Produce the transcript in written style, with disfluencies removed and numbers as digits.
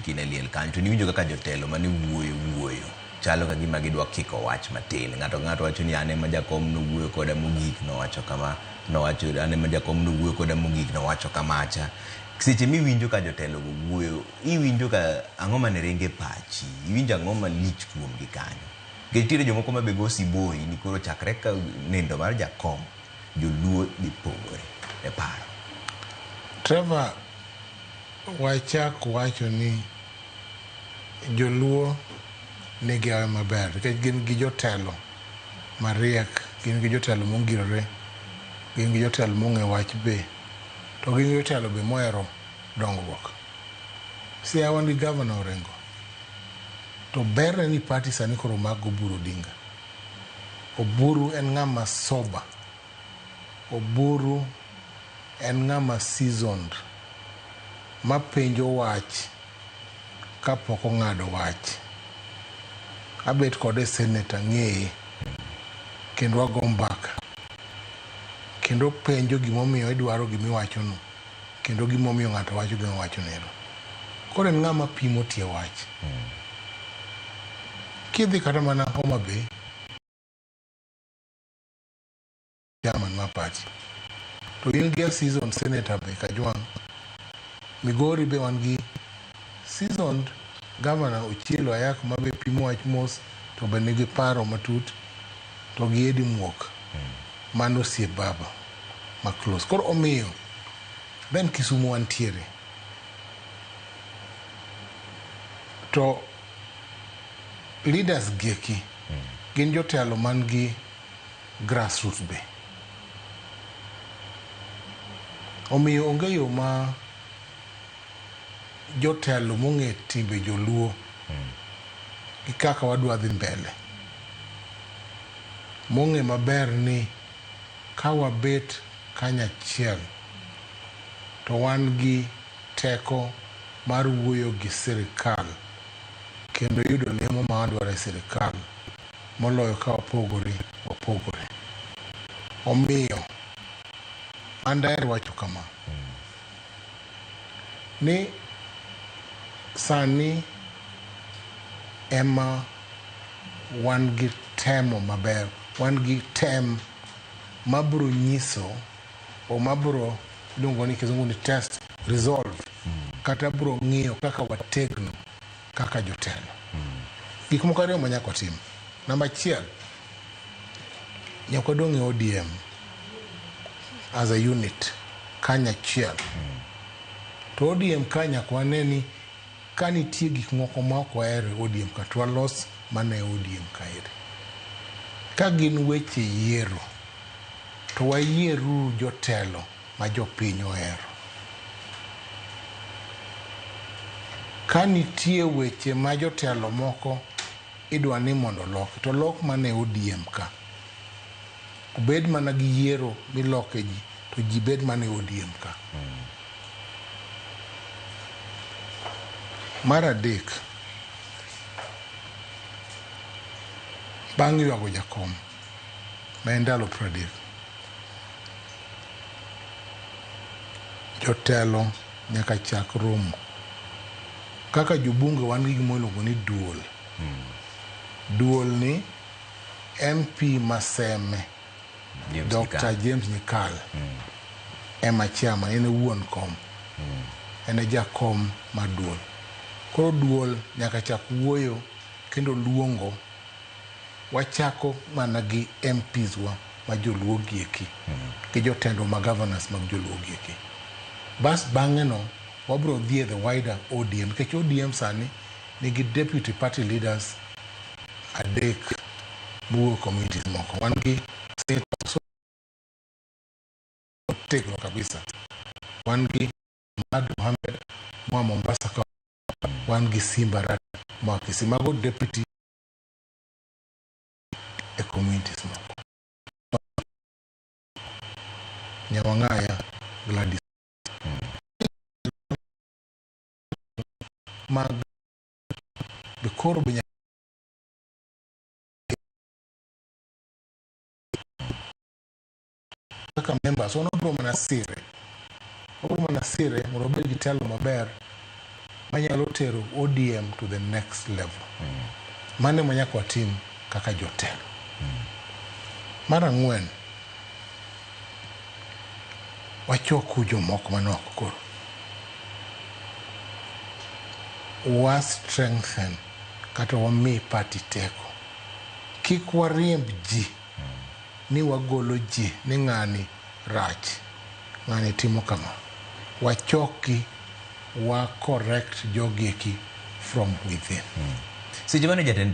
kine liel kanyo to niwinjo kaka jotelo mane wuoyo wuoyo chalo ka gima gidwa kiko wach matin. Ng'ato ka ng'ato wacho ni an ema jakom nowuoyo koda mogik nowacho kama, nowacho an ema jakom nowuoyo koda mogik nowacho kamacha. Seche miwinjo ka jotelo go wuoyo, iwinjo ka ang'o mane ringo e pachi? Iwinjo ang'o malich kuomgi kanyo? Nikech nitiere jomoko ma be go siboi ni koro chakre ka nindo mar jakom, joluo dhi pogore e paro. Trevor, wachak wacho ni joluo nigi awe maber nikech gin gi jotelo mariek, gin gi jotelo mongirore, gin gi jotelo mong'e wach be, to gin gi jotelo be mohero dongruok. Siaya wan gi gavana Orengo, to berne ni party sani koro omak gi Oburu Odinga. Oburu en ng'ama sober. Oburu en ng'ama seasoned ma penjo wach kapok ong'ado wach. Abet kode e senate ang'eye kendo wago mbaka kendo openjo gimomiyo idwaro gimiwachono kendo gimomiyo ng'ato wacho gima owachono ero. Koro en ng'ama pimo tie wach. Kidhi kata mana Homa Bay, chairman mar party. To in gi a seasoned senator be Kajwang'. Migori be wan gi seasoned governor Ochielo Ayako ma be pimo wach mos to be nigi paro matut to gi Eddie Muok. Mano osiep baba ma close. Koro omiyo then Kisumu wantiere. To leaders gieki gin jotelo man gi grassroots be. Omiyo onge yo ma jotelo mong'e timbe joluo gi kaka wadwa dhi mbele mong'e maber ni ka wabet kanyachiel to wan gi teko mar wuoyo gi sirikal kendo yudo lemo ma wadwaro e sirikal moloyo ka wapogore wapogore. Omiyo an daher wacho kama, ni sani ema wan gi temo maber, wan gi tem mabiro nyiso o mabiro iluongo ni kizungu ni test resolve kata biro ng'iyo kaka wategno kaka jotelo. Gik moko ariyo ma nyaka watim. Namba achiel, nyaka wadong' e ODM as a unit kanyachiel. To ODM ka nyaka wane ni ka nitie gik moko ma ok wahero e ODM ka to walos mana e ODM kaeri. Ka gin weche yiero, to wayieruru jotelo ma jopiny ohero. Ka nitie weche ma jotelo moko idwa ni mondo oloki, to olok mana e ODM ka. Obed mana gi yiero miloke ji, to ji bed mana e ODM ka. Mar adek, bang' ywago jakom, ma en ndalo 30, jotelo nyaka chak romo. Kaka jobunge wan gi gima iluongo ni duol. Duol ni MP ma Seme, James Dr. Nyikal. James Nyikal ema chairman, en e wuon kom. En e jakom mar duol. Koro duol nyaka chak wuoyo kendo luongo. Wachako mana gi MPs wa ma joluo gieki gi jotendwa ma governors mag joluo gieki. Bas bang'e no wabro dhi e the wider ODM nikech ODM sani nigi deputy party leaders adek mowuok communities moko. Wan gi Senator otegno kabisa. Wan gi Ahmad Mohamed moa Mombasa ka wan gi Simba Arati moa Kisii. Mago deputy e communities moko. Nyawang'aya Gladys mag be koro be kaka members wan wabiro mana sire, wabiro mana sire mondo wabed gi telo maber. manyalo tero ODM to the next level. Mano ema nyaka watim kaka jotelo. Mar ang'wen, wachoku jomoko manok koro. Wa strengthen kata wami party teko. Kik wariemb ji ni wagolo ji ni ng'ani rach, ng'ani timo kama. Wachokgi, wa correct jogi eki from within. Seche mane jatend piny